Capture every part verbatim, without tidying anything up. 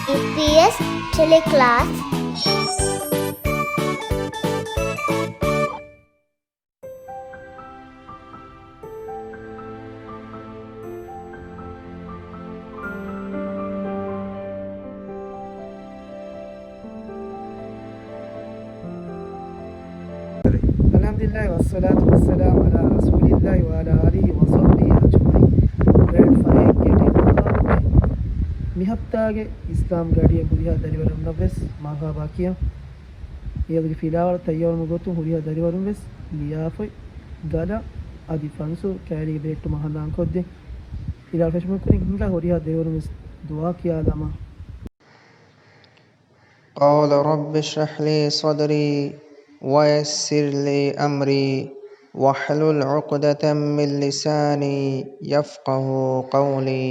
އީޕީއެސް ޓެލެކްލާސް. އަލްޙަމްދުލިއްލާހި ވައްޞަލާތު ވައްސަލާމު ޢަލާ ރަސޫލިއްލާހި ވަޢަލާ އާލިހި ވަޞަޙްބިހި އަޖްމަޢީން. ގްރޭޑް ފައިވްގެ ޓެކް މި ހަފްތާގެ އިސްލާމް ގަޑިއަށް ހުރިހާ ދަރިވަރުންނަށްވެސް މަރްޙަބާ ކިޔަން. މިއަދުގެ ފިލާވަޅު ތައްޔާރުވުމުގެ ގޮތުން ހުރިހާ ދަރިވަރުންވެސް ލިޔާފޮތް، ގަލަށް އަދި ފަންސު ކައިރީގެ ބެހެއްޓުމަށް ހަނދާންކޮށްދޭން. ފިލާވަޅު ފެށުމުގެ ކުރިން ހިނގާ ހުރިހާ ދަރިވަރުންވެސް ދުޢާ ކިޔާލަމާ. قال رب اشرح لي صدري ويسر لي أمري واحلل عقدة من لساني يفقهوا قولي.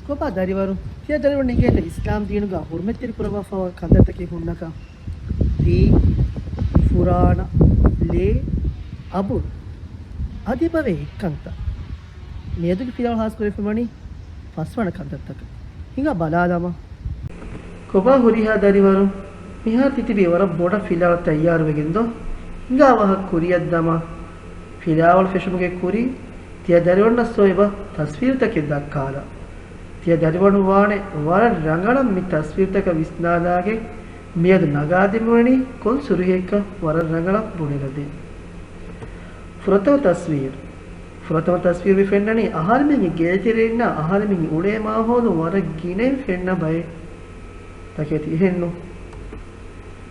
ކޮބާ ދަރިވަރު، ތިޔަ ދަރިވަރު ނިނގޭތަ އިސްލާމް ދީނުގަ ހުރުމަތްތެރި ކުރައްވާފައިވާ ކަންތައްތަކެއް ހުންނަކަން؟ ދީ، ފުރާނަ، ލޭ، އަބުރު، އަދި ބަވެ އެއްކަންތައް. މިއަދުގެ ފިލާވަޅު ހާސްކުރެވިފައިވަނީ ފަސްވަނަ ކަންތައްތަކަށް. ހިނގާ ބަލާލަމާ. ކޮބާ ހުރިހާ ދަރިވަރު، މިހާރު ތިތިބީ ވަރަށް ބޮޑަށް ފިލާވަޅު ތައްޔާރުވެގެން ދޯ؟ ހިނގާ ވާހަކަ ކުރިއަށް ދަމާ. ފިލާވަޅު ފެށުމުގެ ކުރިން ތިޔަ ދަރިވަރުންނަށް ސޯ އެބަ ތަސްވީރުތަކެއް ދައްކާލާ. ތިޔަ ދަރިވަރުން ވާނެ ވަރަށް ރަނގަޅަށް މި ތަސްވީރުތަކަށް ވިސްނާލާގެން މިއަދު ނަގާދެމުނީ ކޮން ސުރުހެއްކަން ވަރަށް ރަނގަޅަށް ބުނެލަދޭ. ފުރަތަމަ ތަސްވީރު. ފުރަތަމަ ތަސްވީރު މި ފެންނަނީ އަހަރެމެންގެ ގޭތެރެއިންނާ އަހަރެމެންގެ އުޅޭ މާހައުލުން ވަރަށް ގިނައިން ފެންނަ ބައެއް ތަކެތި އެހެންނު.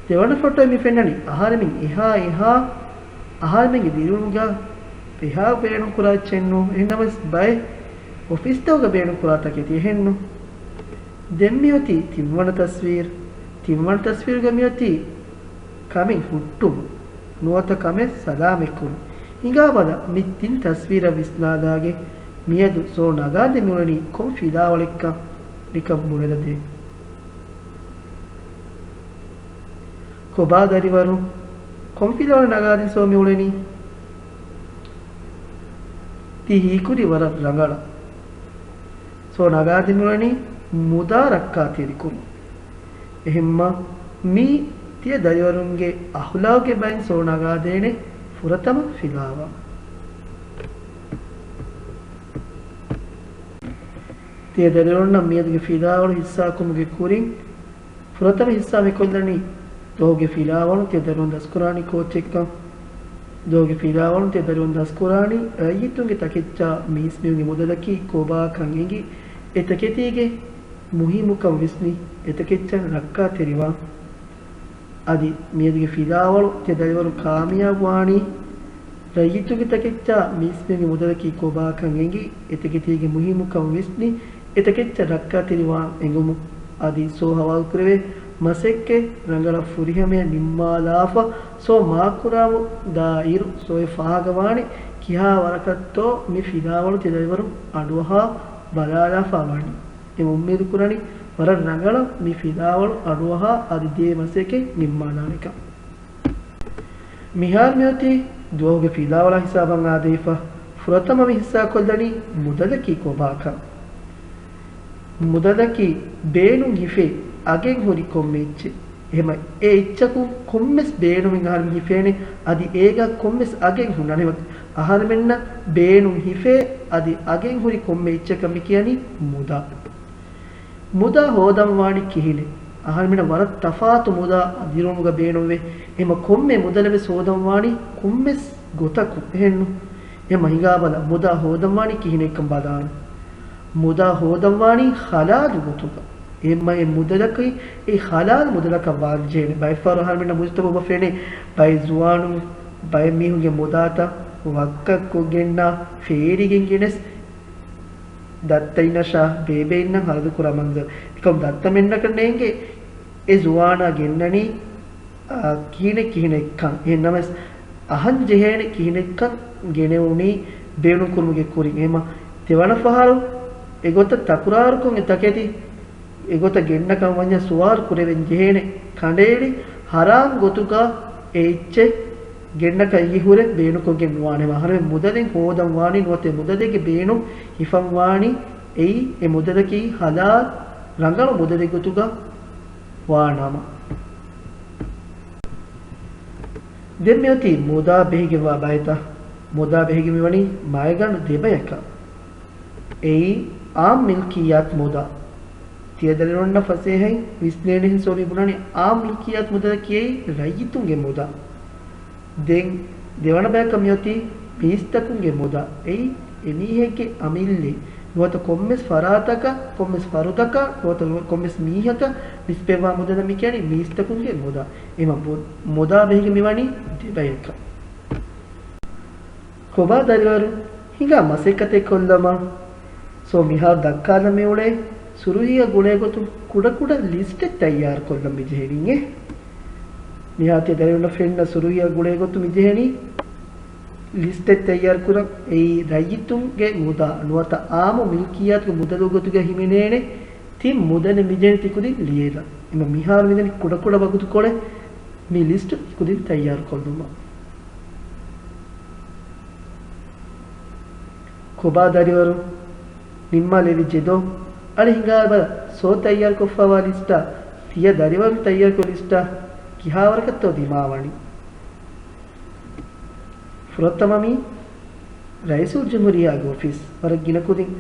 ދެވަނަ ފޮޓޯ މި ފެންނަނީ އަހަރެމެން އެހާ އެހާ އަހަރެމެންގެ ދިރިއުޅުމުގަ އެހާ ބޭނުންކުރާ އެއްޗެއްނު. އެހެންނަމަވެސް ބައެއް އޮފީސްތަކުގަ ބޭނުންކުރާ ތަކެތި އެހެންނު. ދެން މިއޮތީ ތިންވަނަ ތަސްވީރު. ތިންވަނަ ތަސްވީރުގަ މިއޮތީ ކަމެއް ހުއްޓުމުން، ނުވަތަ ކަމެއް ސަލާމަތްކުރުން. ހިނގާބަލަ، މި ތިން ތަސްވީރަށް ވިސްނާލާގެ މިއަދު ސޯ ނަގާދެ މިއުޅެނީ ކޮން ފިލާވަޅެއްކަން މިކަން ބުނެލަދޭ. ކޮބާ ދަރިވަރު، ކޮން ފިލާވަޅެއް ނަގާދިން ސޯ މިއުޅެނީ؟ ތި ހީކުރީ ވަރަށް ރަނގަޅަށް. ސޯ ނަގާދިން މިއުޅެނީ މުދާ ރައްކާތެރިކުރުން. އެހެންމަ މީ ތިޔަ ދަރިވަރުންގެ އަޚުލާގުގެ ބައިން ސޯ ނަގާދޭނެ ފުރަތަމަ ފިލާވަޅު. ތިޔަ ދަރިވަރުންނަށް މިއަދުގެ ފިލާވަޅު ހިއްސާކުރުމުގެ ކުރިން، ފުރަތަމަ ހިއްސާ މިކޮށްލަނީ ދުވަހުގެ ފިލާވަޅުން ތިޔަ ދަރިވަރުން ދަސްކުރާނީ ކޯއްޗެއްކަން. ދުވަހުގެ ފިލާވަޅުން ތިޔަ ދަރިވަރުން ދަސްކުރާނީ ރައްޔިތުންގެ ތަކެއްޗާ މީސްމީހުންގެ މުދަލަކީ ކޮބާކަން އެނގި، އެ ތަކެތީގެ މުހިއްމުކަން ވިސްނި، އެ ތަކެއްޗަށް ރައްކާތެރިވާން. އަދި މިއަދުގެ ފިލާވަޅު ތިޔަ ދަރިވަރު ކާމިޔާބުވާނީ، ރައްޔިތުންގެ ތަކެއްޗާ މީސްމީހުންގެ މުދަލަކީ ކޮބާކަން އެނގި، އެ ތަކެތީގެ މުހިއްމުކަން ވިސްނި، އެ ތަކެއްޗަށް ރައްކާތެރިވާން އެނގުމުން. އަދި ސޯ ހަވާލުކުރެވޭ މަސައްކަތް ރަނގަޅަށް ފުރިހަމަޔަށް ނިންމާލާފަ، ސޯ މާކުރާމުން ދާއިރު، ސޯއެ ފާހަގަވާނެ ކިހާ ވަރަކަށްތޯ މި ފިލާވަޅު ތިޔަ ދަރިވަރުން އަޑުއަހާ ބަލާލާފަ ވަނީ. އެ އުއްމީދު ކުރަނީ ވަރަށް ރަނގަޅަށް މި ފިލާވަޅު އަޑުއަހާ އަދި ދިޔަ މަސައްކަތް ނިންމާލާނެކަން. މިހާރު މިއޮތީ ދުވަހުގެ ފިލާވަޅާ ހިސާބަށް އާދެވިފަ، ފުރަތަމަ މި ހިއްސާކޮށްލަނީ މުދަލަކީ ކޮބާކަން. މުދަލަކީ ބޭނުން ހިފޭ އަގެއް ހުރި ކޮންމެ އެއްޗެއް. އެހެމަ އެ އެއްޗަކުން ކޮންމެސް ބޭނުމެއް އަހަރެމެން ހިފޭނެ، އަދި އޭގަ ކޮންމެސް އަގެއް ހުންނާނެ. އެހެމަ އަހަރެމެންނަށް ބޭނުން ހިފޭ އަދި އަގެއް ހުރި ކޮންމެ އެއްޗަކަށް މި ކިޔަނީ މުދާ. މުދާ ހޯދަން ވާނީ ކިހިނެއް؟ އަހަރެމެންނަށް ވަރަށް ތަފާތު މުދާ ދިރިއުޅުމުގަ ބޭނުންވޭ. އެހެމަ ކޮންމެ މުދަލެއް ވެސް ހޯދަން ވާނީ ކޮންމެސް ގޮތަކުން. އެހެންނު؟ އެހެމަ ހިނގާބަލަ، މުދާ ހޯދަން ވާނީ ކިހިނެއްކަން ބަލާނަން. މުދާ ހޯދަން ވާނީ ޙަލާލު ގޮތުގަ. އެހެމަ އެ މުދަލަކީ އެ ޙަލާލު މުދަލަކަށް ވާން ޖެހޭނެ. ބައެއްފަހަރު އަހަރެމެންނަށް މުޖުތަމަޢުގަ ފެނޭ ބައެއް ޒުވާނުން ބައެއް މީހުންގެ މުދާތައް ވައްކަށްކޮށްގެންނާ ފޭރިގެން ގެނެސް ދައްތައިންނަށާ ބޭބެއިންނަށް ހަރަދުކުރާ މަންޒަރު. އެކަމު ދައްތަމެންނަކަށް ނޭނގޭ އެ ޒުވާނާ ގެންނަނީ، އާ، ކިހިނެއް ކިހިނެއްކަން. އެހެންނަމަވެސް އަހަން ޖެހޭނެ ކިހިނެއްކަން ގެނެވުނީ ބޭނުންކުރުމުގެ ކުރިން. އެހެމަ ތިވަނަ ފަހަރު އެގޮތަށް ތަކުރާރުކޮށް އެ ތަކެތި އެގޮތަށް ގެންނަކަން ވަންޏާ ސުވާލު ކުރެވެން ޖެހޭނެ ކަނޑައެޅި ހަރާން ގޮތުގަ އެ އެއްޗެއް ގެންނަކަށް އެނގި ހުރެ ބޭނުންކޮށްގެން ނުވާނެ. އަހަރެމެން މުދަލެއް ހޯދަން ވާނީ ނުވަތަ އެ މުދަލެއްގެ ބޭނުން ހިފަން ވާނީ އެއީ އެ މުދަލަކީ ހަލާލް ރަނގަޅު މުދަލެއް ގޮތުގަ ވާ ނަމަ. ދެން މިއޮތީ މުދާ ބެހިގެންވާ ބައިތައް. މުދާ ބެހިގެން މިވަނީ މައިގަނޑު ދެބަޔަކަށް. އެއީ އާއްމު މިލްކިއްޔާތު މުދާ. ތިޔަ ދަރިވަރުންނަށް ފަސޭހައިން ވިސްނޭނެހެން ސޯ މި ބުނަނީ އާއްމު މިލްކިއްޔާތު މުދަލަކީ އެއީ ރައްޔިތުންގެ މުދާ. ދެން ދެވަނަ ބަޔަކަށް މިއޮތީ މީސްތަކުންގެ މުދާ. އެއީ އެމީހެއްގެ އަމިއްލައެއް ނުވަތަ ކޮންމެސް ފަރާތަކަށް، ކޮންމެސް ފަރުދަކަށް، ނުވަތަ ކޮންމެސް މީހަކަށް ނިސްބަތްވާ މުދަލަށް މި ކިޔަނީ މީސްތަކުންގެ މުދާ. އެމަ މު-، މުދާ ބެހިގެން މިވަނީ ދެބަޔަކަށް. ކޮބާ ދަރިވަރު ހިނގާ މަސައްކަތެއް ކޮށްލަމާ؟ ސޯ މިހާރު ދައްކާލަން މިއުޅޭ ސުރުހީއަށް ގުޅޭގޮތުން ކުޑަކުޑަ ލިސްޓެއް ތައްޔާރުކޮށްލަން މިޖެހެނީ. މިހާ ތިޔަ ދަރިވަރުންނަށް ފެންނަ ސުރުހީއަށް ގުޅޭގޮތުން މިޖެހެނީ ލިސްޓެއް ތައްޔާރުކުރަން. އެއީ ރައްޔިތުންގެ މުދާ ނުވަތަ އާއްމު މިލްކިއްޔާތުގެ މުދަލު ގޮތުގަ ހިމެނޭނެ ތިން މުދަލެއް މިޖެހެނީ ތިކުދިން ލިޔެލަން. އެމަ މިހާރު މިދަނީ ކުޑަކުޑަ ވަގުތުކޮޅެއް މި ލިސްޓު ތިކުދިން ތައްޔާރުކޮށްލުމަށް. ކޮބާ ދަރިވަރު ނިންމާލެވިއްޖެ ދޯ؟ އަޅި ހިނގާބަލަ ސޯ ތައްޔާރުކޮށްފަވާ ލިސްޓާ ތިޔަ ދަރިވަރު ތައްޔާރުކޮށް ލިސްޓާ ކިހާވަރަކަށްތޯ ދިމާވަނީ؟ ފުރަތަމަ މީ ރައީސުލްޖުމްހޫރިއްޔާގެ އޮފީސް. ވަރަށް ގިނަ ކުދިން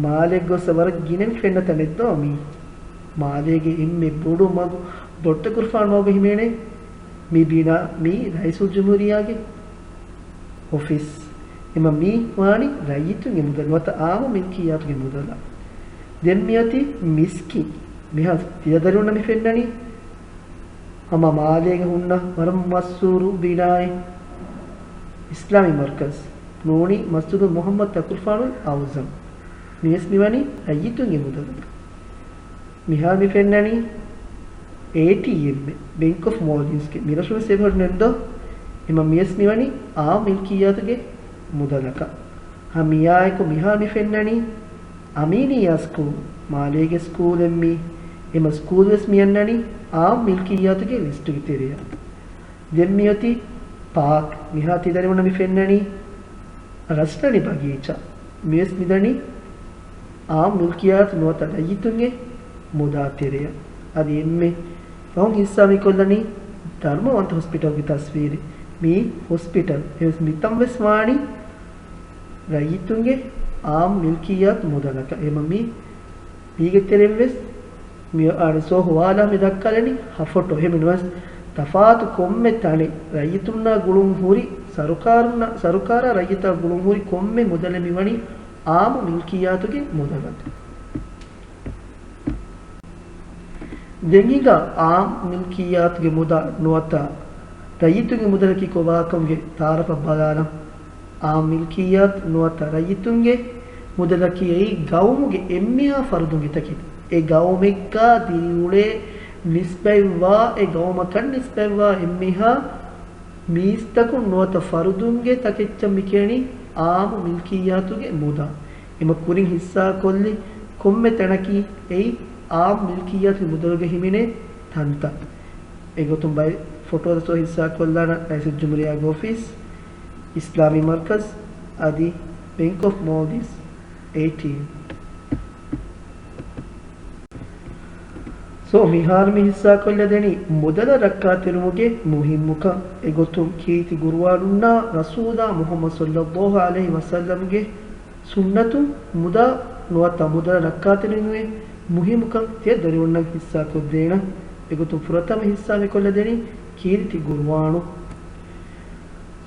މާލޭގަ ގޮސް ވަރަށް ގިނަ މި ފެންނަ ތަނެއް ދޯ މީ؟ މާލޭގެ އެންމެ ބޮޑު މަގު ބޮއްޓަކުރުފާނު މަގު ހިމޭނޭ މި ބިނާ މީ ރައީސުލްޖުމްހޫރިއްޔާގެ އޮފީސް. އެމަ މީ ވާނީ ރައްޔިތުންގެ މުދަލު ނުވަތަ އާއްމު މިލްކިއްޔާތުގެ މުދަލަށް. ދެން މިއޮތީ މިސްކިތް. މިހާ ތިޔަ ދަރިވަރުންނަށް މި ފެންނަނީ ހަމަ މާލޭގަ ހުންނަ ވަރަށް މަޝްހޫރު ބިނާއެއް، އިސްލާމީ މަރްކަޒް ނޫނީ މަސްޖިދު މުޙައްމަދު ތަކުރުފާނުލް އަޢުޒަމް. މިވެސް މިވަނީ ރައްޔިތުންގެ މުދަލަކަށް. މިހާރު މި ފެންނަނީ އޭޓީއެމްއޭ، ބެންކް އޮފް މޯލްޑިވްސްގެ. މިރަށު ވެސް އެބަހުރި ނެތް ދޯ؟ އެމަ މިވެސް މިވަނީ އާއްމު މިލްކިއްޔާތުގެ މުދަލަކަށް. ހަމަ މިއާއެކު މިހާރު މި ފެންނަނީ އަމީނިއްޔާ ސްކޫލް، މާލޭގެ ސްކޫލެއް މީ. އެމަ ސްކޫލް ވެސް މި އަންނަނީ އާއްމު މިލްކިއްޔާތުގެ ލިސްޓުގެ ތެރެއަށް. ދެން މިއޮތީ ޕާކް. މިހާ ތި ދަރިވަރުންނަށް މި ފެންނަނީ ރަސްނަނި ބަގީޗާ. މިވެސް މިދަނީ އާއްމު މިލްކިއްޔާތު ނުވަތަ ރައްޔިތުންގެ މުދާ ތެރެއަށް. އަދި އެންމެ ފަހުން ހިއްސާ މިކޮށްލަނީ ދަރުމަވަންތަ ހޮސްޕިޓަލްގެ ތަސްވީރެއް. މީ ހޮސްޕިޓަލް އެވެސް މިތަން ވެސް ވާނީ ރައްޔިތުންގެ އާއްމު މިލްކިއްޔާތު މުދަލަކަށް. އެމަ މީ މީގެ ތެރެއިން ވެސް މި އަނެއް ސޯ ހޮވާލާ މި ދައްކާލަނީ ހަ ފޮޓޯ. އެހެން ނުވެސް ތަފާތު ކޮންމެ ތަނެއް ރައްޔިތުންނާ ގުޅުން ހުރި ސަރުކާރުންނާ، ސަރުކާރާ ރައްޔިތާ ގުޅުން ހުރި ކޮންމެ މުދަލެއް މިވަނީ އާއްމު މިލްކިއްޔާތުގެ މުދަލަކަށް. ދެން ހިނގާ އާއްމު މިލްކިއްޔާތުގެ މުދާ ނުވަތަ ރައްޔިތުންގެ މުދަލަކީ ކޮބާކަމުގެ ތަޢާރަފަށް ބަލާލަން. އާއްމު މިލްކިއްޔާތު ނުވަތަ ރައްޔިތުންގެ މުދަލަކީ އެއީ ގައުމުގެ އެންމެހާ ފަރުދުންގެ ތަކެތި. އެ ގައުމެއްގާ ދިރިއުޅޭ ނިސްބަތްވާ، އެ ގައުމަކަށް ނިސްބަތްވާ އެންމެހާ މީސްތަކުން ނުވަތަ ފަރުދުންގެ ތަކެއްޗަށް މިކިޔަނީ އާއްމު މިލްކިއްޔާތުގެ މުދާ. އެމަ ކުރިން ހިއްސާކޮށްލި ކޮންމެ ތަނަކީ އެއީ އާއްމު މިލްކިއްޔާތުގެ މުދަލުގަ ހިމެނޭ ތަންތައް. އެގޮތުން ބައެއް ފޮޓޯތައް ހިއްސާކޮށްލާނަން ރައީސުލްޖުމްހޫރިއްޔާގެ އޮފީސް، އިސްލާމީ މަރްކަޒް އަދި ބެންކް އޮފް މޯލްޑިވްސް އޭޓީއެމް. ސޯ މިހާރު މި ހިއްސާކޮށްލަދެނީ މުދަލަށް ރައްކާތެރިވުމުގެ މުހިއްމުކަން. އެގޮތުން ކީރިތި ގުރުއާނުންނާ ރަސޫލާ މުޙައްމަދު ޞައްލައްލާހު ޢަލައިހި ވަސައްލަމްގެ ސުންނަތުން މުދާ ނުވަތަ މުދަލަށް ރައްކާތެރިވުމުގެ މުހިއްމުކަން ތިޔަ ދަރިވަރުންނަށް ހިއްސާކޮށްދޭނަން. އެގޮތުން ފުރަތަމަ ހިއްސާ މިކޮށްލަދެނީ ކީރިތި ގުރުއާނު.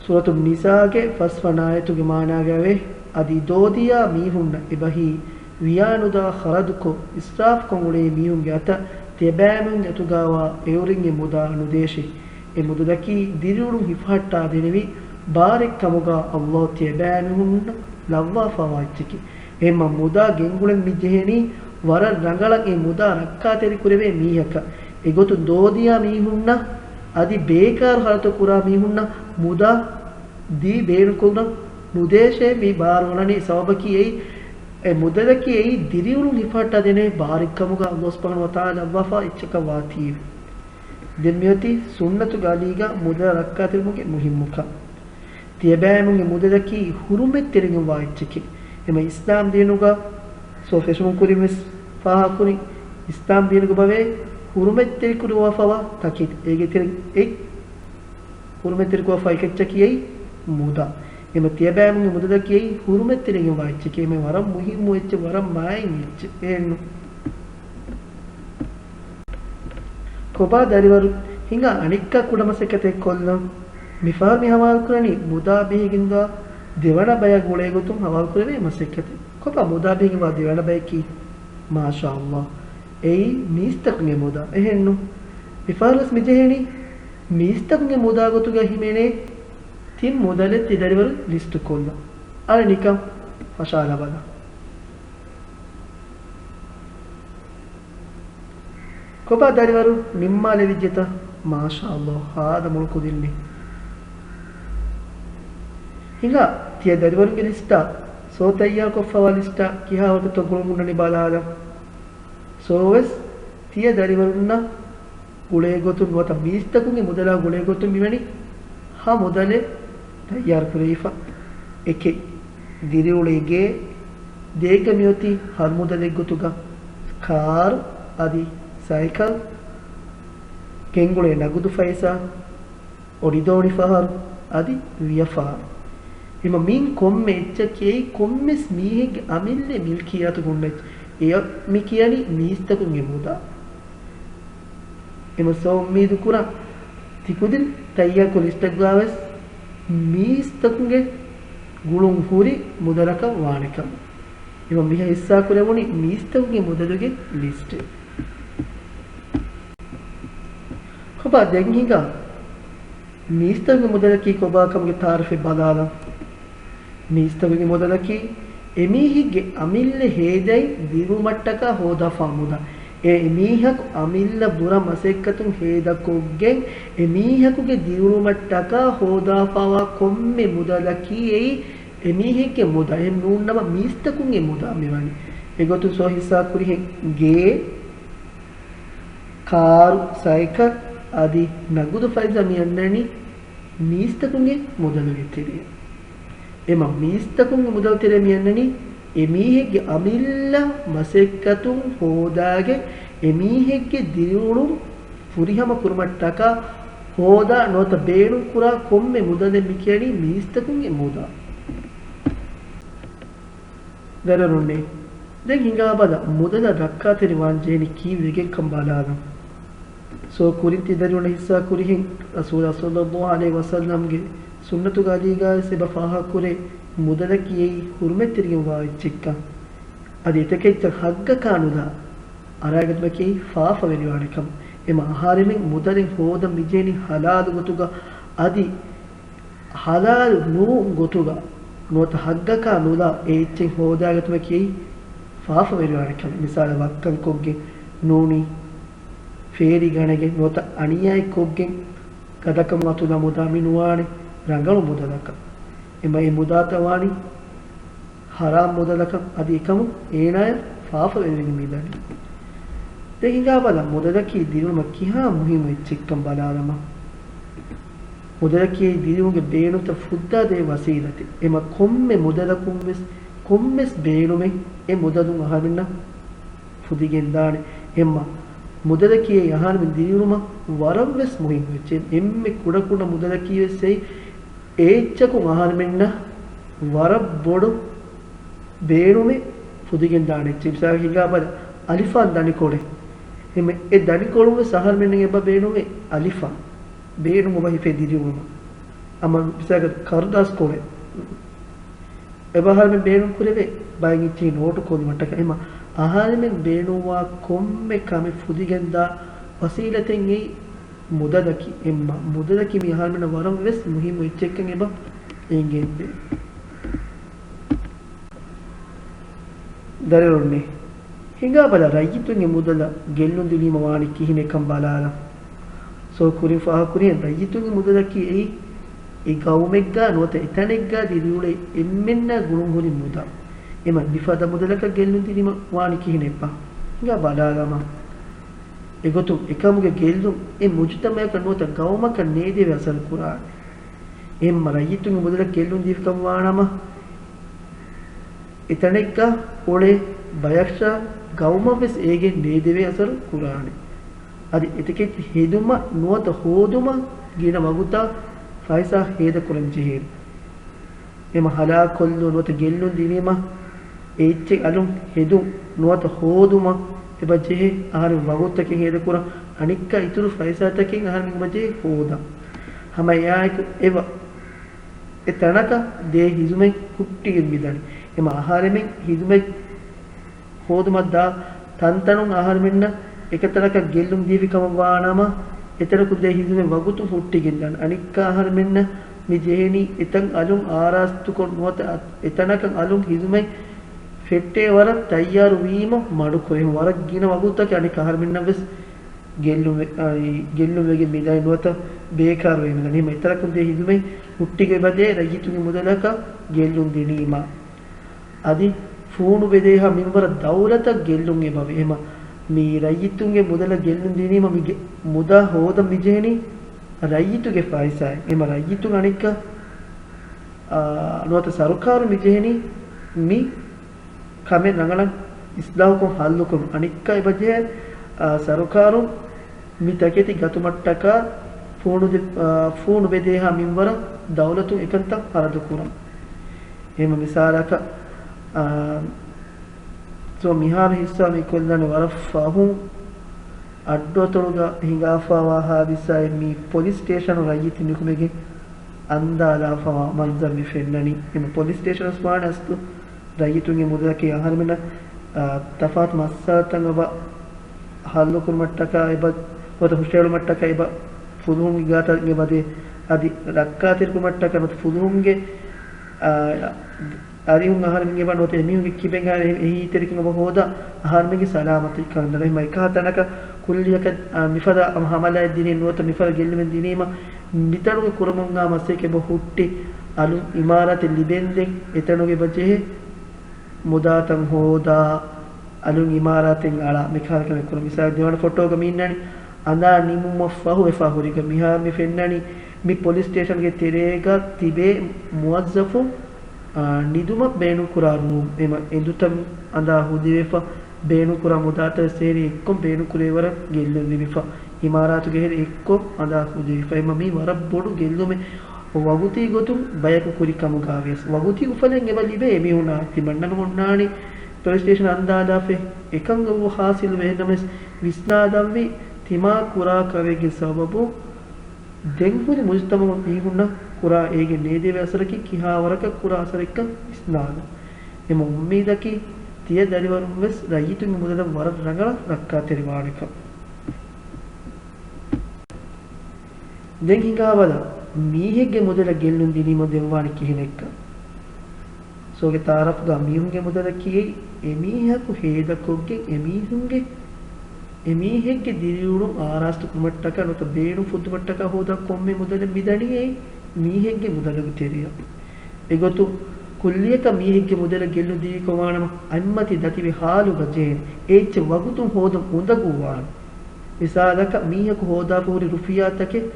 ސޫރަތު ނިސާގެ ފަސްވަނަ އާޔަތުގެ މާނާގައިވޭ، އަދި ދޯދިޔާ މީހުންނަށް އެބަހީ ވިޔާނުދާ ޚަރަދުކޮށް، އިސްރާފްކޮށް އުޅޭ މީހުންގެ އަތަށް ތިޔަބައިމީހުންގެ އަތުގައިވާ އެއުރެންގެ މުދާ ނުދޭށޭ. އެ މުދަލަކީ ދިރިއުޅުން ހިފަހައްޓާދެނިވި ބާރެއް ކަމުގަ ﷲ ތިޔަބައިމީހުންނަށް ލައްވާފަވާ އެއްޗެކޭ. އެހެންމަ މުދާ ގެންގުޅެން މި ޖެހެނީ ވަރަށް ރަނގަޅަށް އެ މުދާ ރައްކާތެރިކުރެވޭ މީހަކަށް. އެގޮތުން ދޯދިޔާ މީހުންނަށް އަދި ބޭކާރު ހަރަދުތައް ކުރާ މީހުންނަށް މުދާ ދީ ބޭނުންކުރުން ނުދޭށޭ. މި ބާރު އޮންނަނީ ސަބަބަކީ އެއީ، އެ މުދަލަކީ އެއީ ދިރިއުޅުން ހިފަހައްޓާ ދޭނެ ބާރެއް ކަމުގަ ﷲ ސުބްޙާނަހޫ ވަތަޢާލާ ލައްވާފަ އެއްޗަކަށް ވާތީވެ. ދެން މިއޮތީ ސުންނަތުގެ އަލީގަ މުދަލަށް ރައްކާތެރިވުމުގެ މުހިއްމުކަން. ތިޔަބައިމީހުންގެ މުދަލަކީ ޙުރުމަތްތެރިން ވާ އެއްޗެކޭ. އެމަ އިސްލާމް ދީނުގަ ސޯ ފެށުމުން ކުރިން ވެސް ފާހަގަކުރި އިސްލާމް ދީނުގެ ބަވޭ ހުރުމަތްތެރިކުރުވާފަވާ ތަކެތި. އޭގެ ތެރެއިން އެއް ހުރުމަތްތެރިކުރުވާފަވާ އެކައްޗަކީ އެއީ މުދާ. އެމަ ތިޔަބައިމުގެ މުދަލަކީ އެއީ ހުރުމަތްތެރިން ވާ އެއްޗެކޭ. އެމަ ވަރަށް މުހިއްމު އެއްޗެއް، ވަރަށް މާތް އެއްޗެއް. އެހެންނު. ކޮބާ ދަރިވަރު ހިނގާ އަނެއްކާ ކުޑަ މަސައްކަތެއް ކޮށްލަން؟ މިފަހަރު މި ހަވާލުކުރަނީ މުދާ ބެހިގެންދާ ދެވަނަ ބަޔާ ގުޅޭގޮތުން ހަވާލުކުރެވޭ މަސައްކަތެއް. ކޮބާ މުދާ ބެހިގެންވާ ދެވަނަ ބަޔަކީ؟ މާޝާﷲ. އެއީ މީސްތަކުންގެ މުދާ. އެހެންނު. މިފަހަރުވެސް މިޖެހެނީ މީސްތަކުންގެ މުދާ ގޮތުގަ ހިމެނޭ ތިން މުދަލެއް ތި ދަރިވަރު ލިސްޓު ކޮށްލަން. އަޅެ ނިކަން ފަށާލަބަލަ. ކޮބާ ދަރިވަރު ނިންމާލެވިއްޖެތަ؟ މާޝާﷲ، ހާދަ މޮޅު ކުދިންނޭ. ހިނގާ ތިޔަ ދަރިވަރުންގެ ލިސްޓާ، ސޯ ތައްޔާރުކޮށްފަވާ ލިސްޓާ ކިހާ ވަގުތު ގުޅުން ހުންނަނީ ބަލާލަ. ސޯވެސް ތިޔަ ދަރިވަރުންނަށް ގުޅޭގޮތުން ނުވަތަ މީސްތަކުންގެ މުދަލާ ގުޅޭގޮތުން މިވެނި ހަ މުދަލެއް ތައްޔާރު ކުރެވިފަ. އެކެއް، ދިރިއުޅޭ ގޭ. ދޭއްގަ މިއޮތީ ހަރު މުދަލެއްގޮތުގަ ކާރު އަދި ސައިކަލް، ގެންގުޅޭ ނަގުދު ފައިސާ، އޮޑިދޯނި ފަހަރު އަދި ވިޔަފާރު. އެމަ މިން ކޮންމެ އެއްޗަކީ ކޮންމެސް މީހެއްގެ އަމިއްލަ މިލްކިއްޔާތުގަ ހުންނަ އެއްޗެއް. އެ މި ކިޔަނީ މީސްތަކުންގެ މުދާ. އެމަ ސޯ އުއްމީދު ކުރަން ތި ކުދިން ތައްޔާރުކޮށް ލިސްޓަށްގާވެސް މީސްތަކުންގެ ގުޅުން ހުރި މުދަލަކަށް ވާނެ ކަމަށް. އެމަ މިހާ ހިއްސާ ކުރެވުނީ މީސްތަކުންގެ މުދަލުގެ ލިސްޓެއް. ކޮބާ ދެން ހިނގާ މީސްތަކުގެ މުދަލަކީ ކޮބާ ކަމުގެ ތާރިފެއް ބަލާލަން. މީސްތަކުގެ މުދަލަކީ އެމީހެއްގެ އަމިއްލަ ހޭދައި ދިރިއުޅުމަށްޓަކާ ހޯދާފާ މުދާ. އެ އެމީހަކު އަމިއްލަ ބުރަ މަސައްކަތުން ހޭދަކޮށްގެން އެމީހަކުގެ ދިރިއުޅުމަށްޓަކާ ހޯދާފާވާ ކޮންމެ މުދަލަކީ އެއީ އެމީހެއްގެ މުދާ. އެހެން ނޫންނަމަ މީސްތަކުންގެ މުދާ މިވަނީ. އެގޮތުން ސޯ ހިއްސާ ކުރިހެން ގޭ، ކާރު، ސައިކަލް އަދި ނަގުދު ފައިސާ މި އަންނަނީ މީސްތަކުންގެ މުދަލުގެ ތެރެއަށް. އެމަ މީސްތަކުންގެ މުދަލު ތެރެ މި އަންނަނީ އެމީހެއްގެ އަމިއްލަ މަސައްކަތުން ހޯދާގެން އެމީހެއްގެ ދިރިއުޅުން ފުރިހަމަ ކުރުމަށްޓަކާ ހޯދާ ނުވަތަ ބޭނުން ކުރާ ކޮންމެ މުދަލެއް މި ކިޔަނީ މީސްތަކުންގެ މުދާ. ދަރިވަރުންނޭ. ދެން ހިނގާބަލަ، މުދަލަށް ރައްކާތެރިވާން ޖެހެނީ ކީއްވެގެންކަން ބަލާލަން. ސޯ ކުރިން ތި ދަރިވަރުން ހިއްސާ ކުރިހެން ރަސޫލާ ޞައްލައްލާހު ޢަލައިހި ވަސައްލަމްގެ ސުންނަތުގެ އަލީގާވެސް އެބަ ފާހަގަކުރޭ މުދަލަކީ އެއީ ހުރުމަތްތެރިގެން ވާ އެއްޗެއްކަން. އަދި އެތަކެއްޗަށް ހައްގަކާ ނުލާ އަރާގަތުމަކީ ފާފަވެރިވާނެ ކަމަށް. އެމަ އަހަރެމެން މުދަލެއް ހޯދަން މިޖެހެނީ ޙަލާލު ގޮތުގަ އަދި ޙަލާލު ނޫން ގޮތުގަ ނުވަތަ ހައްގަކާ ނުލާ އެ އެއްޗެއް ހޯދާގަތުމަކީ ފާފަވެރިވާނެ ކަމެއް. މިސާލަށް ވައްކަން ކޮށްގެން ނޫނީ ފޭރި ގަނެގެން ނުވަތަ އަނިޔާއެއް ކޮށްގެން ގަދަކަމުން އަތުލާ މުދާ މި ނުވާނެ ރަނގަޅު މުދަލަކަށް. އެމަ އެ މުދާތައް ވާނީ ޙަރާމް މުދަލަކަށް އަދި އެކަމުން އޭނާޔަށް ފާފަވެރިވެގެން މިދަނީ. ދެން ހިނގާބަލަ މުދަލަކީ ދިރިއުޅުމަށް ކިހާ މުހިއްމު އެއްޗެއްކަން ބަލާލަމާ. މުދަލަކީ ދިރިއުޅުމުގެ ބޭނުންތައް ފުއްދާދޭ ވަސީލަތެއް. އެމަ ކޮންމެ މުދަލަކުން ވެސް ކޮންމެސް ބޭނުމެއް އެ މުދަލުން އަހަރެމެންނަށް ފުދިގެންދާނެ. އެމަ މުދަލަކީ އެ އަހަރެމެން ދިރިއުޅުމަށް ވަރަށް ވެސް މުހިއްމު އެއްޗެއް. އެންމެ ކުޑަ ކުޑަ މުދަލަކީ ވެސް އެއީ އެ އެއްޗަކުން އަހަރެމެންނަށް ވަރަށް ބޮޑު ބޭނުމެއް ފުދިގެން ދާނެ އެއްޗެއް. މިސާލަކަށް ހިނގާބަލަ އަލިފާން ދަނިކޮޅެއް. އެމަ އެ ދަނިކޮޅުން ވެސް އަހަރެމެންނަށް އެބަ ބޭނުންވޭ އަލިފާން. ބޭނުން އޮބަ ހިފޭ ދިރިއުޅުމަށް. އަމަ މިސާލަކަށް ކަރުދާސް ކޮޅެއް. އެބަ އަހަރެމެން ބޭނުން ކުރެވޭ ބައެއް އެއްޗެހި ނޯޓު ކޯލުމަށްޓަކައި. އެމަ އަހަރެމެން ބޭނުންވާ ކޮންމެ ކަމެއް ފުދިގެންދާ ވަސީލަތެއް އެއީ މުދަލަކީ. އެމަ މުދަލަކީ މި އަހަރެމެންނަށް ވަރަށް ވެސް މުހިއްމު އެއްޗެއްކަން އެބަ އެނގޭންދޭ. ދަރިވަރުންނޭ. ހިނގާބަލަ ރައްޔިތުންގެ މުދަލަށް ގެއްލުން ދިނީމަ ވާނީ ކިހިނެއްކަން ބަލާލަ. ސޯ ކުރިން ފާހަގަކުރިހެން ރައްޔިތުންގެ މުދަލަކީ އެއީ އެ ގައުމެއްގާ ނުވަތަ އެތަނެއްގާ ދިރިއުޅޭ އެންމެންނާ ގުޅުން ހުރި މުދާ. އެމަ މިފަދަ މުދަލަކަށް ގެއްލުން ދިނީމަ ވާނީ ކިހިނެއްބާ؟ ހިނގާ ބަލާލަމާ. އެގޮތުން އެކަމުގެ ގެއްލުން އެ މުޖުތަމަޢަކަށް ނުވަތަ ގައުމަކަށް ނޭދެވޭ އަސަރު ކުރާނެ. އެހެންމަ ރައްޔިތުންގެ މުދަލަށް ގެއްލުން ދީފިކަމަށް ވާނަމަ، އެތަނެއްގަ އުޅޭ ބަޔަކަށް ގައުމަށް ވެސް އޭގެ ނޭދެވޭ އަސަރު ކުރާނެ. އަދި އެތަކެތި ހެދުމަށް ނުވަތަ ހޯދުމަށް ގިނަ ވަގުތާ ފައިސާ ހޭދަކުރަން ޖެހޭ. އެމަ ހަލާކޮށްލުން ނުވަތަ ގެއްލުން ދިނީމަ، އެއްޗެއް އަލުން ހެދުން ނުވަތަ ހޯދުމަށް އެބަ ޖެހޭ. އަހަރެން ވަގުތަކެއް ހޭދަކުރަން، އަނެއްކާ އިތުރު ފައިސާތަކެއް އަހަރެން އެބަ ޖެހޭ ހޯދަން. ހަމަ އެއާއެކު އެވަ އެ ތަނަކަށް ދޭ ހިޒުމެއް ހުއްޓިގެން މިދަނީ. އެމަ އަހަރެމެން ހިޒުމެއް ހޯދުމަށް ދާ ތަންތަނުން އަހަރެމެންނަށް އެކަތަނަކަށް ގެއްލުން ދީފި ކަމަށް ވާނަމަ، އެތަނަކު ދޭ ހިޒުމެއް ވަގުތު ހުއްޓިގެން ދާނެ. އަނެއްކާ އަހަރެމެންނަށް މި ޖެހެނީ އެތަން އަލުން އާރާސްތުކޮށް ނުވަތަ އެތަނަކަށް އަލުން ހިޒުމެއް ފެއްޓޭ ވަރަށް ތައްޔާރު ވީމަ މަޑުކުރެވުން. ވަރަށް ގިނަ ވަގުތަކަށް އަނެއް އަހަރެމެންނަށް ވެސް ގެއްލުން ވެ-، އާ، ގެއްލުން ވެގެން މިދަނީ ނުވަތަ ބޭކާރު ވެގެން މިދަނީ. އެމަ އެތަނަކުން ދޭ ހިޒުމެއް ހުއްޓިގެ އެބަދޭ ރައްޔިތުންގެ މުދަލަކަށް ގެއްލުން ދިނީމަ. އަދި ފޫނު ބެދޭހާ މިންވަރަށް ދައުލަތަށް ގެއްލުން އެބަވޭ. އެމަ މި ރައްޔިތުންގެ މުދަލަށް ގެއްލުން ދިނީމަ މި ގެ-، މުދާ ހޯދަން މިޖެހެނީ ރައްޔިތުގެ ފައިސާއިން. އެމަ ރައްޔިތުން އަނެއްކާ، އާ، ނުވަތަ ސަރުކާރު މިޖެހެނީ މި ކަމެއް ރަނގަޅަށް އިސްލާހުކޮށް ހައްލުކޮށް އަނެއްކާ އެބަޖެހޭ، އާ، ސަރުކާރުން މި ތަކެތި ގަތުމަށްޓަކާ ފޫނު ދެ-، އާ، ފޫނު ބެދޭހާ މިންވަރަށް ދައުލަތުން އެކަންތައް ހަރަދު ކުރަން. އެހެން މިސާލަކަށް، އާ، ސޯ މިހާރު ހިއްސާ މި ކޮށްލާނެ ވަރަށް ފަހުން އައްޑުއަތޮޅުގަ ހިނގާފާވާ ހާދިސާއެއް މީ ޕޮލިސް ސްޓޭޝަނު ރައްޔިތުން ނިކުމެގެން އަންދާލާފަވާ މަންޒަރު މި ފެންނަނީ. އެމަ ޕޮލިސް ސްޓޭޝަނަސް ވާނެ އަސްލު ރައްޔިތުންގެ މުދަލަކީ އަހަރެމެންނަށް، އާ، ތަފާތު މައްސަލަތައް އެބަ ހައްލުކުރުމަށްޓަކާ އެބަ ނުވަތަ ހުށަހެޅުމަށްޓަކާ އެބަ ފުލުހުންގެ ގާތަށް އެބަދޭ. އަދި ރައްކާތެރިކުރުމަށްޓަކާ ނުވަތަ ފުލުހުންގެ، އާ، އަރިހުން އަހަރެމެން އެބަ ނުވަތަ އެމީހުންގެ ކިބައިން އަހަރެން އެހީތެރިކަން އެބަ ހޯދާ އަހަރެމެންގެ ސަލާމަތީ ކަން ދަންނަ. އެމަ އެކަހަ ތަނަކަށް ކުއްލިއަކަށް، އާ، މިފަދަ ހަމަލާއެއް ދިނީ ނުވަތަ މިފަދަ ގެއްލުމެއް ދިނީމަ މިތަނުގެ ކުރަމުން އާ މަސައްކަތް އެބަ ހުއްޓި އަލުން އިމާރާތެއް ލިބެންދެން އެތަނުގެ އެބަ ޖެހޭ މުދާތައް ހޯދާ، އަލުން އިމާރާތެއް އަޅާ، މިކަހަލަ ކަމެއް ކުރަން. މިސާލަށް ދެވަނަ ފޮޓޯގަ މި އިންނާނީ އަނދާ ނިމުމަށް ފަހު ވެފަ ހުރި ގޮތް. މިހާރު މި ފެންނަނީ މި ޕޮލިސް ސްޓޭޝަންގެ ތެރޭގަ ތިބޭ މުވައްޒަފުން، އާ، ނިދުމަށް ބޭނުންކުރާ ރޫމް. އެމަ އެނދުތައް އަނދާ ހުދިވެފަ، ބޭނުންކުރާ މުދާތައް ވެސް އެހެރީ އެއްކޮށް ބޭނުންކުރޭ ވަރަށް ގެއްލުން ލިބިފަ، އިމާރާތުގެ އެހެރީ އެއްކޮށް އަނދާ ހުދިވެފަ. އެމަ މީ ވަރަށް ބޮޑު ގެއްލުމެއް. ވަގުތީ ގޮތުން ބަޔަކު ކުރި ކަމުގަ ވިޔަސް، ވަގުތީ އުފަލެއް އެބަ ލިބޭ އެމީހުންނަށް. ތިމަންނަމެން އޮންނާނީ ޕޮލިސް ސްޓޭޝަން އަންދާލާފަ އެކަން އެބަ ހާސިލު ވެ. އެހެންނަމަވެސް ވިސްނާލަންވީ ތިމާ ކުރާ ކަމެއްގެ ސަބަބުން ދެން ހުރި މުޖުތަމަޢު މީހުންނަށް ކުރާ އޭގެ ނޭދެވޭ އަސަރަކީ ކިހާވަރަކަށް ކުރާ އަސަރެއްކަން ވިސްނާލަން. އެމަ އުއްމީދަކީ ތިޔަ ދަރިވަރުން ވެސް ރައްޔިތުންގެ މުދަލަށް ވަރަށް ރަނގަޅަށް ރައްކާތެރިވާނެކަން. ދެން ހިނގާބަލަ، މީހެއްގެ މުދަލަށް ގެއްލުން ދިނީމަ ދެން ވާނީ ކިހިނެއްކަން. ސޯގެ ތާރަފުގަ މީހުންގެ މުދަލަކީ އެއީ އެމީހަކު ހޭދަކޮށްގެން އެމީހުންގެ، އެމީހެއްގެ ދިރިއުޅުން އާރާސްތު ކުރުމަށްޓަކާ ނުވަތަ ބޭނުން ފުއްދުމަށްޓަކާ ހޯދާ ކޮންމެ މުދަލެއް މިދަނީ އެއީ މީހެއްގެ މުދަލުގެ ތެރެއަށް. އެގޮތުން ކުއްލިއަކަށް މީހެއްގެ މުދަލަށް ގެއްލުން ދިނީކޮށް ވާނަމަ އަތްމަތި ދަތިވެ ހާލުގަ ޖެހޭނެ އެއްޗެއް ވަގުތުން ހޯދަން އުނދަގޫވާނެ. މިސާލަކަށް މީހަކު ހޯދާފަ ހުރި ރުފިޔާތަކެއް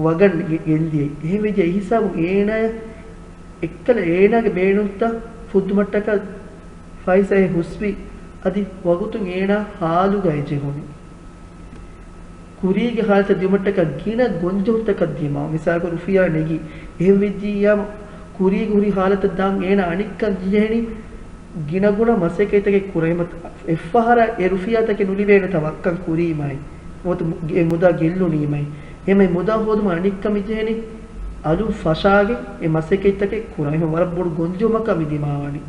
ވަގަށް ގެ-، ގެންދިޔައީ. އެހެންވެއްޖެ އެހިސާބުން އޭނާޔަށް އެއްކަލަ އޭނާގެ ބޭނުންތައް ފުއްދުމަށްޓަކާ ފައިސާއެއް ހުސްވި، އަދި ވަގުތުން އޭނާ ހާލުގައި ޖެހުނީ. ކުރީގެ ހާލަތަށް ދިޔުމަށްޓަކާ ގިނަ ގޮންޖެހުންތަކަށް ދިމާވާ. މިސާލަކަށް ރުފިޔާ ނެގި، އެހެން ވެއްޖިއްޔާ ކުރީގެ ހުރި ހާލަތަށް ދާން އޭނާ އަނެއްކާ ޖެހެނީ ގިނަގުނަ މަސައްކަތްތަކެއް ކުރަން. އެމަ އެއްފަހަރަށް އެ ރުފިޔާތަކެއް ނުލިބޭނެތާ ވައްކަން ކުރީމައި. ނުވަތަ އެ މުދާ ގެއްލުނީމައި. އެމަ އެ މުދާ ހޯދުމަށް އަނެއްކާ މިޖެހެނީ އަލުން ފަށާގެން އެ މަސައްކަތްތަކެއް ކުރަން. އެމަ ވަރަށް ބޮޑު ގޮންޖެހުމަކާ މި ދިމާވަނީ.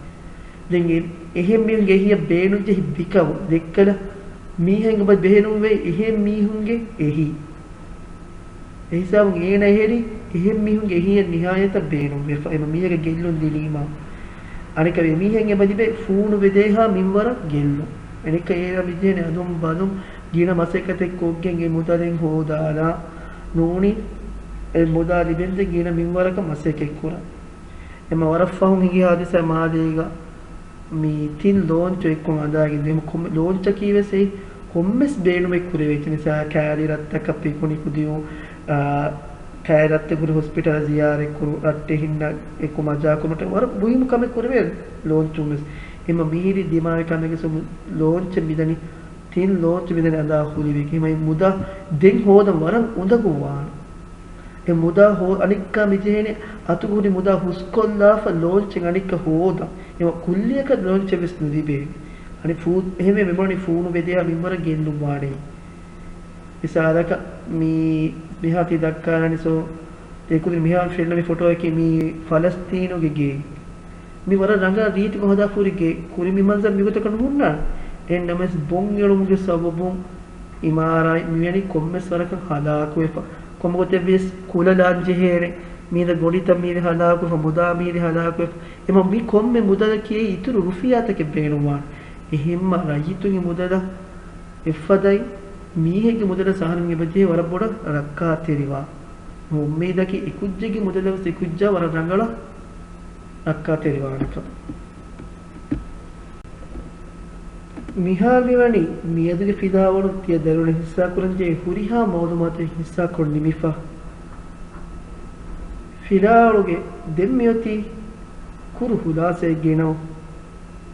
ދެން އެ-، އެހެން މީހުންގެ އެހީއަށް ބޭނުންޖެހި ބިކަމު ދެއްކަލަ މީހެއް އެބަ ބެހެނުންވެ އެހެން މީހުންގެ އެހީ. އެހިސާބުން އޭނަ އެހެރީ އެހެން މީހުންގެ އެހީއަށް ނިހާޔަތަށް ބޭނުންވެފަ. އެމަ މީހަކަށް ގެއްލުން ދިނީމަ. އަނެކަ އެމީހެއް އެބަ ލިބޭ ފޫނު ވެދޭހާ މިންވަރަށް ގެއްލުން. އަނެކަ އޭނަ މިޖެހެނީ އަލުން ބަލުން ގިނަ މަސައްކަތެއް ކޮށްގެން އެ މުދަލެއް ހޯދާލާ ނޫނީ އެ މުދާ ލިބެންދެން ގިނަ މިންވަރަކަށް މަސައްކަތް ކުރަން. އެމަ ވަރަށް ފަހުން ހިނގި ހާދިސާ މާލޭގަ މި ތިން ލޯންޗު އެއްކޮށް އަނދާގެން ދިޔަ. ކޮންމެ ލޯންޗަކީ ވެސް އެއީ ކޮންމެސް ބޭނުމެއް ކުރެވޭ. މިސާލަކަށް ކައިރި ރަށްތަކަށް ޕިކުނިކު ދިޔުން، އާ، ކައިރި ރަށްތަކުގެ ހޮސްޕިޓަލަށް ޒިޔާރަތްކުރުން، ރައްޓެހިންނަށް އެކު މަޖާކުރުމަށްޓަކާ ވަރަށް މުހިއްމު ކަމެއް ކުރެވޭ ލޯންޗުން ވެސް. އެމަ މިހިރީ ދިމާވި ކަންނޭނގެ ސޮ ލޯންޗެއް މިދަނީ، ތިން ލޯންޗެއް މިދަނީ އަދާ ހުރިވެގެން. އެމަ މުދާ ދެން ހޯދަން ވަރަށް އުނދަގޫވާނެ. އެ މުދާ ހޯ-، އަނެއްކާ މިޖެހޭނެ އަތުގަ ހުރި މުދާ ހުސްކޮށްލާފަ ލޯންޗެއް އަނެއްކާ ހޯދަން. އެމަ ކުއްލިއަކަށް ލޯންޗެއް ވެސް ނުލިބޭނެ. އަނެއް ފޫ-، އެހެންވެ މި މި ފޫނު ބެދެޔާ މިންވަރަށް ގެއްލުން ވާނެ. މިސާލަކަށް މި-، މިހާ ތި ދައްކާލަނީ ސޯ، ތި ކުދިން މިހާ ފެންނަ މި ފޮޓޯއަކީ މި ފަލަސްތީނުގެ ގެއެއް. މި ވަރަށް ރަނގަޅަށް ރީތިކޮށް ހަދާ ހުރި ގެ. ކުރިން މި މަންޒަރު މިގޮތަކަށް ނުހުންނާނެ. އެހެން ނަމަވެސް ބޮން އެޅުމުގެ ސަބަބުން އިމާރާތް މިވެނި ކޮންމެސް ވަރަކަށް ހަލާކުވެފަ. ކޮންމެ ގޮތެއް ވިޔަސް ކުލަ ލާން ޖެހޭނެ. މީދަ ގޮނޑިތައް މީދެ ހަލާކުވެފަ، މުދާ މީދެ ހަލާކުވެފަ. އެމަ މި ކޮންމެ މުދަލަކީ އިތުރު ރުފިޔާތަކެއް ބޭނުންވާނެ. އެހެންމަ ރައްޔިތުންގެ މުދަލަށް އެއްފަދައިން މީހެއްގެ މުދަލަށް ސަހަރުން އެބަޖެހޭ ވަރަށް ބޮޑަށް ރައްކާތެރިވާ. އުއްމީދަކީ އެކުއްޖެއްގެ މުދަލަށް ވެސް އެކުއްޖާ ވަރަށް ރަނގަޅަށް ރައްކާތެރިވާނެކަމަށް. މިހާރު މިވަނީ މިއަދުގެ ފިލާވަޅުން ތިޔަ ދަރިވަރުން ހިއްސާކުރަންޖެހޭ ހުރިހާ މައުލޫމާތު ހިއްސާކޮށް ނިމިފަ. ފިލާވަޅުގެ ދެން މިއޮތީ ކުރު ހުލާސައެއްގައި ނަމަ،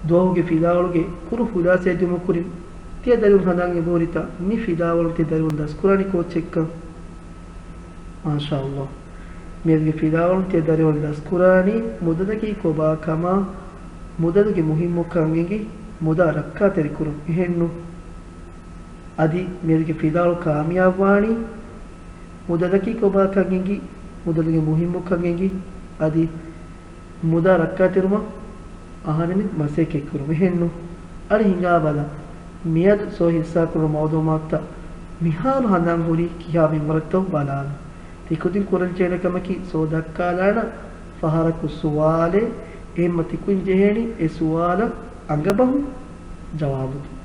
ދުވަހުގެ ފިލާވަޅުގެ ކުރު ހުލާސައެއް ދިއުމަށް ކުރިން، ތިޔަ ދަރިވަރުން ހަނދާން އެބަހުރިތަ މި ފިލާވަޅު ތިޔަ ދަރިވަރުން ދަސްކުރާނީ ކޯއްޗެއްކަން؟ މާޝާﷲ. މިއަދުގެ ފިލާވަޅުން ތިޔަ ދަރިވަރުން ދަސްކުރާނީ މުދަލަކީ ކޮބާ ކަމާ، މުދަލުގެ މުހިއްމުކަން އެނގި މުދާ ރައްކާތެރިކުރުން. އެހެންނު؟ އަދި މިއަދުގެ ފިލާވަޅު ކާމިޔާބުވާނީ މުދަލަކީ ކޮބާކަން އެނގި މުދަލުގެ މުހިއްމުކަން އެނގި އަދި މުދާ ރައްކާތެރުމަށް އަހަރެމެން މަސައްކަތްކުރުން. އެހެންނު؟ އަދި ހިނގާބަލަ، މިއަދު ސޯ ހިއްސާކުރުނު މައުލޫމާތުތައް މިހާރު ހަނދާން ހުރީ ކިހާ މިންވަރަށްތޯ ބަލާލަ. ތިކުދިން ކުރަންޖެހޭނެ ކަމަކީ ސޯ ދައްކާލާނަ ފަހަރަކު ސުވާލެއް، އެހެންމަ ތިކުދިން ޖެހޭނީ އެ ސުވާލަށް އަނގަބަހުން ޖަވާބު ދިން.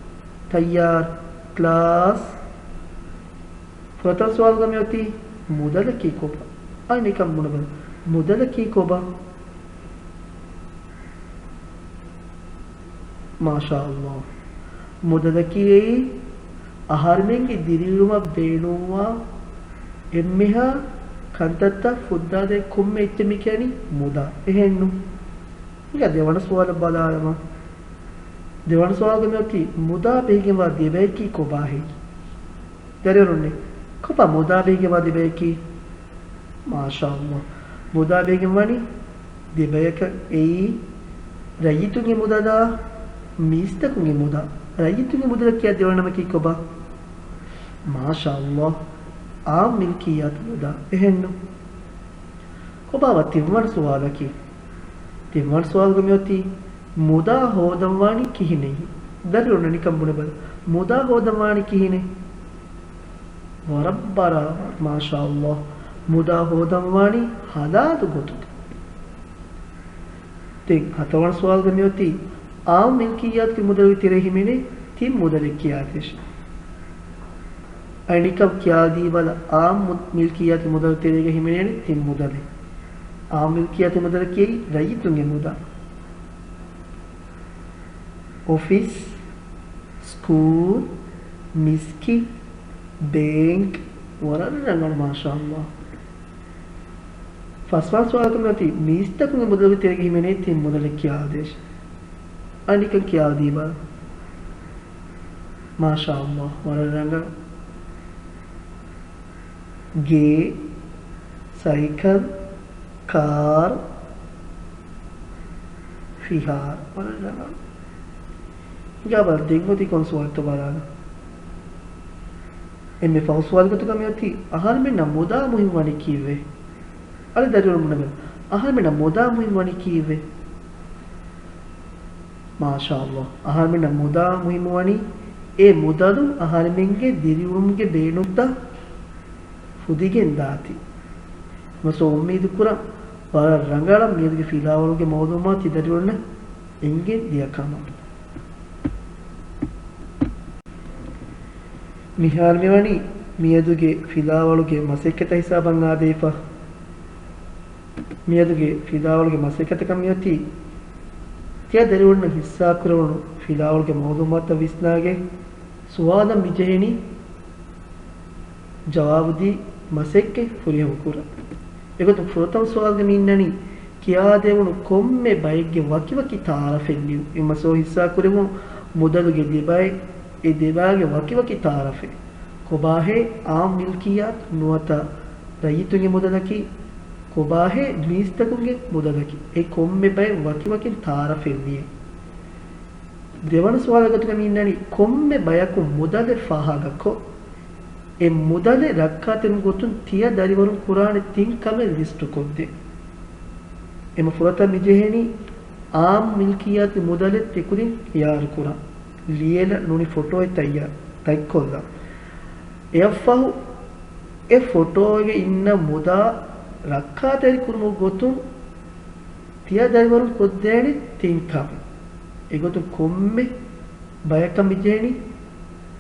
ތައްޔާރު؟ ކްލާސް؟ ފުރަތަމަ ސުވާލުގަ މިއޮތީ މުދަލަކީ ކޮބާ؟ އަދި ނިކަން ބުނެބަލަ. މުދަލަކީ ކޮބާ؟ މާޝާﷲ. މުދަލަކީ އެއީ އަހަރެމެންގެ ދިރިއުޅުމަށް ބޭނުންވާ އެންމެހާ ކަންތައްތައް ފުއްދާދޭ ކޮންމެ އެއްޗެއް މި ކިޔަނީ މުދާ. އެހެންނު؟ ހިނގާ ދެވަނަ ސުވާލަށް ބަލާލަމާ. ދެވަނަ ސުވާލުގަ މިއޮތީ މުދާ ބެހިގެންވާ ދެބަޔަކީ ކޮބާހޭ؟ ދަރިވަރުންނޭ، ކޮބާ މުދާ ބެހިގެންވާ ދެބަޔަކީ؟ މާޝާﷲ. މުދާ ބެހިގެންވާނީ ދެބަޔަކަށް. އެއީ ރައްޔިތުންގެ މުދަލާ، މީސްތަކުންގެ މުދާ. ރައްޔިތުންގެ މުދަލަށް ކިޔާ ދެވަނަ ނަމަކީ ކޮބާ؟ މާޝާﷲ. އާއްމު މިލްކިއްޔާތު މުދާ. އެހެންނު؟ ކޮބާ ތިންވަނަ ސުވާލަކީ؟ ތިންވަނަ ސުވާލުގަ މިއޮތީ މުދާ ހޯދަންވާނީ ކިހިނެއް؟ ދަރިވަރުންނަށް ނިކަން ބުނެބަލަ. މުދާ ހޯދަންވާނީ ކިހިނެއް؟ ވަރަށް ބަރާބަރަށް، މާޝާﷲ. މުދާ ހޯދަންވާނީ ހަލާލު ގޮތުގަ. ދެން ހަތަރުވަނަ ސުވާލުގަ މިއޮތީ އާއްމު މިލްކިއްޔާތުގެ މުދަލުގެ ތެރޭ ހިމެނޭ ތިން މުދަލެއް ކިޔާދޭށޭ. އަދި ނިކަން ކިޔާދީބަލަ، އާއްމު މިލްކިއްޔާތު މުދަލު ތެރޭގަ ހިމެނޭނެ ތިން މުދަލެއް. އާއްމު މިލްކިއްޔާތު މުދަލަކީ ރައްޔިތުންގެ މުދާ. އޮފީސް، ސްކޫލް، މިސްކިތް، ބޭންކް، ވަރަށް ރަނގަޅު، މާޝާﷲ. ފަސްވާ ސުވާލަކަށް މިއޮތީ މީސްތަކުންގެ މުދަލުގެ ތެރޭގަ ހިމެނޭ ތިން މުދަލެއް ކިޔާދޭށޭ. އަދި ނިކަން ކިޔާދީބަލަ. މާޝާﷲ، ވަރަށް ރަނގަޅު. ގެ، ސައިކަލް، ކާރު، ފިހާރަ. ވަރަށް ރަނގަޅު. ހިނގާބަލަ، ދެން އޮތީ ކޮން ސުވާލެއްތޯ ބަލާލަ. އެންމެ ފަހު ސުވާލު ގޮތުގަ މިއޮތީ އަހަރެމެންނަށް މުދާ މުހިންމުވަނީ ކީއްވެ؟ އަދި ދަރިވަރުން ބުނެބަލަ، އަހަރެމެންނަށް މުދާ މުހިންމުވަނީ ކީއްވެ؟ މާޝާﷲ. އަހަރެމެންނަށް މުދާ މުހިންމުވަނީ އެ މުދަލުން އަހަރެމެންގެ ދިރިއުޅުމުގެ ބޭނުންތައް ފުދިގެން ދާތީ. މަސް އުއްމީދު ކުރަން ވަރަށް ރަނގަޅަށް މިއަދުގެ ފިލާވަޅުގެ މައުލޫމާތު ތި ދަރިވަރުންނަށް އެނގެން ދިޔަ ކަމަށް. މިހާރު މިވަނީ މިއަދުގެ ފިލާވަޅުގެ މަސައްކަތް ހިސާބަށް އާދެވިފަ. މިއަދުގެ ފިލާވަޅުގެ މަސައްކަތަކަށް މިއޮތީ، ތިޔަ ދަރިވަރުންނަށް ހިއްސާކުރެވުނު ފިލާވަޅުގެ މައުލޫމާތުތައް ވިސްނާގެން، ސުވާލަށް މިޖެހެނީ ޖަވާބުދީ މަސައްކަތް ފުރިހަމަ ކުރަން. އެގޮތުން ފުރަތަމަ ސުވާލުގަ މި އިންނަނީ، ކިޔާދެވުނު ކޮންމެ ބައެއްގެ ވަކިވަކި ތައާރަފެއް ލިޔުން. އެމަ ސޯ ހިއްސާކުރެވުނު މުދަލުގެ ދެބައެއް، އެ ދެބާގެ ވަކިވަކި ތައާރަފެއް. ކޮބާހޭ އާއްމު މިލްކިއްޔާތު ނުވަތަ ރައްޔިތުންގެ މުދަލަކީ؟ ކޮބާހޭ މީސްތަކުންގެ މުދަލަކީ؟ އެ ކޮންމެ ބައެއް ވަކިވަކިން ތައާރަފެއް ލިޔެ. ދެވަނަ ސުވާލަށް ގޮތުގަ މި އިންނަނީ، ކޮންމެ ބަޔަކު މުދަލެއް ފާހަގަކޮށް، އެ މުދަލެއް ރައްކާތެރި ގޮތުން ތިޔަ ދަރިވަރުން ކުރާނެ ތިން ކަމެއް ލިސްޓުކޮށްދޭ. އެމަ ފުރަތަމަ މިޖެހެނީ އާއްމު މިލްކިއްޔާތު މުދަލެއް ތިކުދިން ހިޔާރުކުރާ. ލިޔެލަ ނޫނީ ފޮޓޯއެއް ތައްޔާ، ތަތްކޮށްލާ. އެއަށްފަހު އެ ފޮޓޯގެ އިންނަ މުދާ ރައްކާތެރި ކުރުމުގެ ގޮތުން ތިޔަ ދަރިވަރުން ކޮށްދޭނެ ތިން ކަމެއް. އެގޮތުން ކޮންމެ ބަޔަކަށް މިޖެހެނީ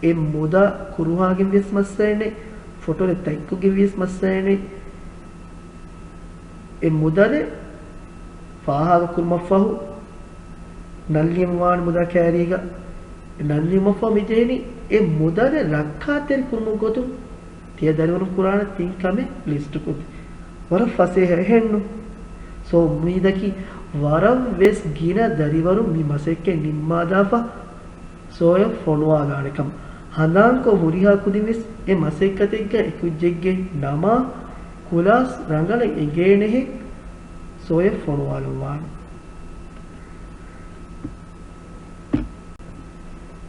އެ މުދާ ކުރުހާގެން ވިޔަސް މައްސަލައެއް ނެތް، ފޮޓޯއެއް ތަތްކޮށްގެން ވިޔަސް މައްސަލައެއް ނެތް. އެ މުދަލެއް ފާހަގަ ކުރުމަށްފަހު ނަން ލިޔަން ވާނެ މުދާ ކައިރީގަ. ނަން ލިޔުމަށްފަހު މިޖެހެނީ އެ މުދަލެއް ރައްކާތެރި ކުރުމުގެ ގޮތުން ތިޔަ ދަރިވަރުން ކުރާނެ ތިން ކަމެއް ލިސްޓުކޮށްދޭ. ވަރަށް ފަސޭހަ އެހެންނު؟ ސޯ އުއްމީދަކީ ވަރަށް ވެސް ގިނަ ދަރިވަރުން މި މަސައްކަތް ނިންމާލާފަ ސޯޔަށް ފޮނުވާލާނެކަމަށް. ހަނދާންކޮށް ހުރިހާ ކުދިން ވެސް އެ މަސައްކަތެއްގަ އެކުއްޖެއްގެ ނަމާ ކުލާސް ރަނގަޅަށް އެނގޭނެހެން ސޯޔަށް ފޮނުވާލައްވާނެ.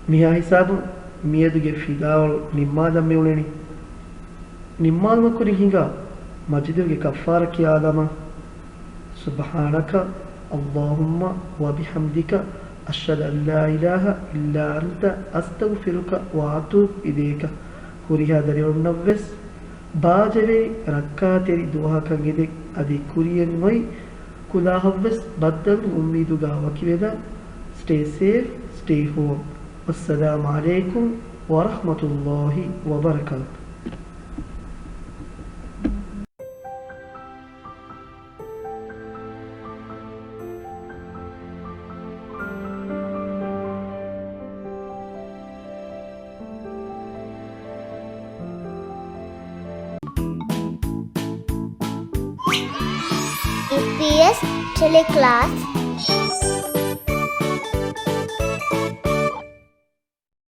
މިހާ ހިސާބުން މިއަދުގެ ފިލާވަޅު ނިންމާލަން މިއުޅެނީ. ނިންމާލުމަށް ކުރިން ހިނގާ މަޖިލިހުގެ ކައްފާރަ ކިޔާލަމާ. سبحانك اللهم وبحمدك، أشهد أن لا إله إلا أنت، أستغفرك وأتوب إليك. ހުރިހާ ދަރިވަރުންނަށްވެސް ބާޖަވެރި ރައްކާތެރި ދުވަހަކަށް އެދެން އަދި ކުރިޔަށް އޮތް. ކުލާހަށްވެސް ބައްދަލުވުން އުއްމީދުގަ ވަކިވެލާ. Stay safe, stay home. والسلام عليكم ورحمة الله وبركاته. އީޕީއެސް ޓެލެކްލާސް